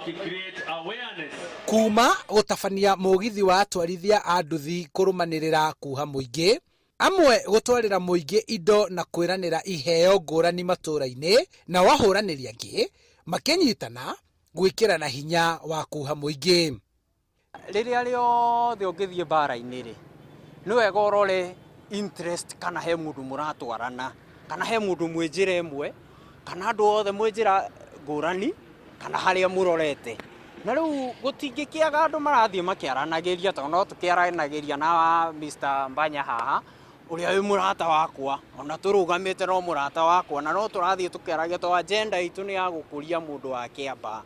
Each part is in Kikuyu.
Waki create awareness. Kuma gũtabania mũgithi wa atwarithia a nduthi kũrũmanĩrĩra kuha mũingĩ, amwe gũtwarĩra mũingĩ indo na kwĩranĩra iheo ngũrani matũra-inĩ, nao ahũranĩri angĩ makĩnyitana gwĩkĩrana hinya wa kuha mũingĩ. Rĩrĩa rĩothe ũngĩthiĩ mbara-inĩ rĩ, nĩ wega ũrore interest, kana he mũndũ mũratwarana, kana he mũndũ mwĩ njĩra ĩmwe, kana andũ othe mwĩ njĩra ngũrani, kana harĩa mũrorete. Na rĩu gũtingĩkĩaga andũ marathiĩ makĩaranagĩria, tondũ no tũkĩaranagĩria na Mr. Mbanya haha, ũrĩa wĩ mũrata wakwa, ona tũrũgamĩte no mũrata wakwa, na no tũrathiĩ tũkĩaragia, tondũ agenda itũ nĩ ya gũkũria mũndũ wa Kĩambaa.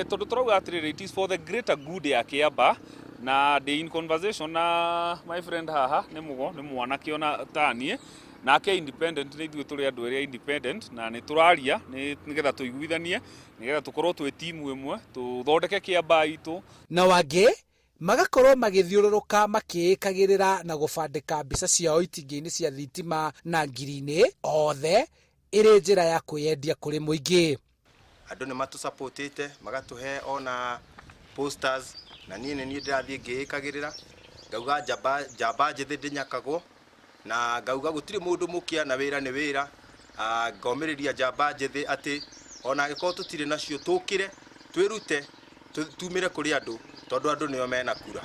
Tondũ tũrauga atĩrĩrĩ, it is for the greater good ya Kĩamba, na ndĩ in conversation na my friend haha, nĩ mũgo nĩ mwanake ona taniĩ, nake independent, nĩ ithuĩ tũrĩ andũ erĩ independent, na nĩ tũraria nĩ nĩgetha tũiguithanie, nĩgetha tũkorwo twĩ timu ĩmwe, tũthondeke Kĩamba itũ. Nao angĩ magakorwo magĩthiũrũrũka makĩĩkagĩrĩra na gũbandĩka mbica ciao itingĩ-inĩ cia thitima na ngiri-inĩ, othe ĩrĩ njĩra ya kwĩyendia kũrĩ mũingĩ. Andũ nĩ matũsapotĩte, magatũhe ona posters, na niĩ nĩ niĩ ndĩrathiĩ ngĩĩkagĩrĩra, ngauga njamba njamba njĩthĩ ndĩnyakagwo, na ngauga gũtirĩ mũndũ mũkĩa na wĩra nĩ wĩra. Ngomĩrĩria njamba njĩthĩ atĩ ona angĩkorwo tũtirĩ nacio, tũkĩre, twĩrute, tumĩre kũrĩ andũ, tondũ andũ nĩo mena kura.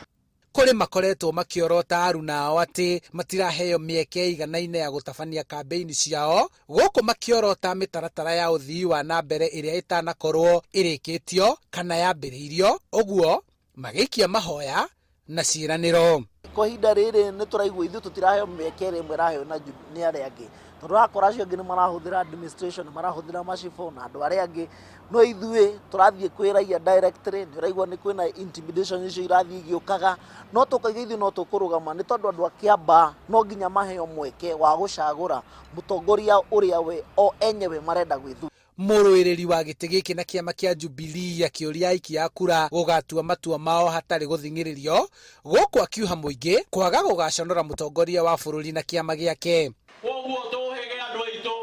Kũrĩ makoretwo makĩorota aruna ao atĩ matiraheo mĩeke ĩiganaine ya gũtabania kambĩini ciao, gũkũ makĩorota mĩtaratara ya ũthii wa na mbere ĩrĩa ĩtanakorwo ĩrĩkĩtio kana yambĩrĩirio, ũguo magĩikia mahoya na ciĩranĩro. Kwa ihinda rĩrĩ nĩ tũraigua ithuĩ tũtiraheo mĩeke ĩrĩa ĩmwe ĩraheo na nĩ arĩa angĩ, tondũ ũrakora acio angĩ nĩ marahũthĩra administration, nĩ marahũthĩra macibũ na andũ arĩa angĩ, no ithuĩ tũrathiĩ kwĩ raia directly. Nĩ ũraigua nĩ kwĩna intimidation icio irathiĩ igĩũkaga, no tũkaiga ithuĩ no tũkũrũgama, nĩ tondũ andũ a Kĩambaa no nginya maheo mweke wa gũcagũra mũtongoria ũrĩa we o enyewe marenda gwĩthura. Mũrũĩrĩri wa gĩtĩ gĩkĩ na kĩama kĩa Jubilee akĩũria aikia a kura gũgatua matua mao hatarĩ gũthing'ĩrĩrio, gũkũ akiuha mũingĩ kwaga gũgaconora mũtongoria wa bũrũri na kĩama gĩake. Koguo tũhĩge andũ aitũ,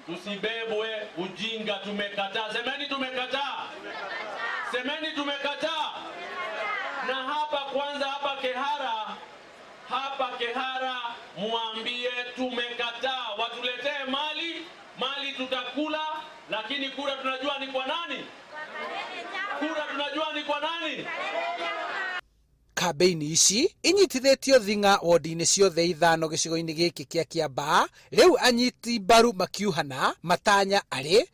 tusibebwe ujinga. Tumekataa. Semeni tumekataa, semeni tumekataa. Na hapa kwanza, hapa Kehara, hapa Kehara muambie tumekataa, watuletee mali, mali tutakula, lakini kura tunajua ni kwa nani, kura tunajua ni kwa nani. Kambĩini ici inyitithĩtio thing'a wodi-inĩ ciothe ithano gĩcigo-inĩ gĩkĩ kĩa Kĩambaa, rĩu anyiti mbaru makiuhana matanya arĩ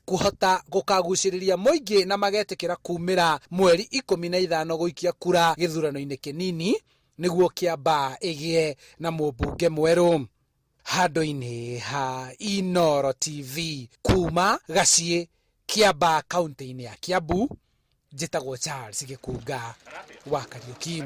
kũhota gũkagucĩrĩria mũingĩ na magetĩkĩra kumĩra mweri 15 gũikia kura gĩthurano-inĩ kĩnini, nĩguo Kĩambaa ĩgĩe na mũmbunge mwerũ. Handũ-inĩ ha Inoro TV, kuma Gaciĩ, Kĩambaa, kaunti-inĩ ya Kiambu, njĩtagwo Charles Gĩkunga wa Kariũki.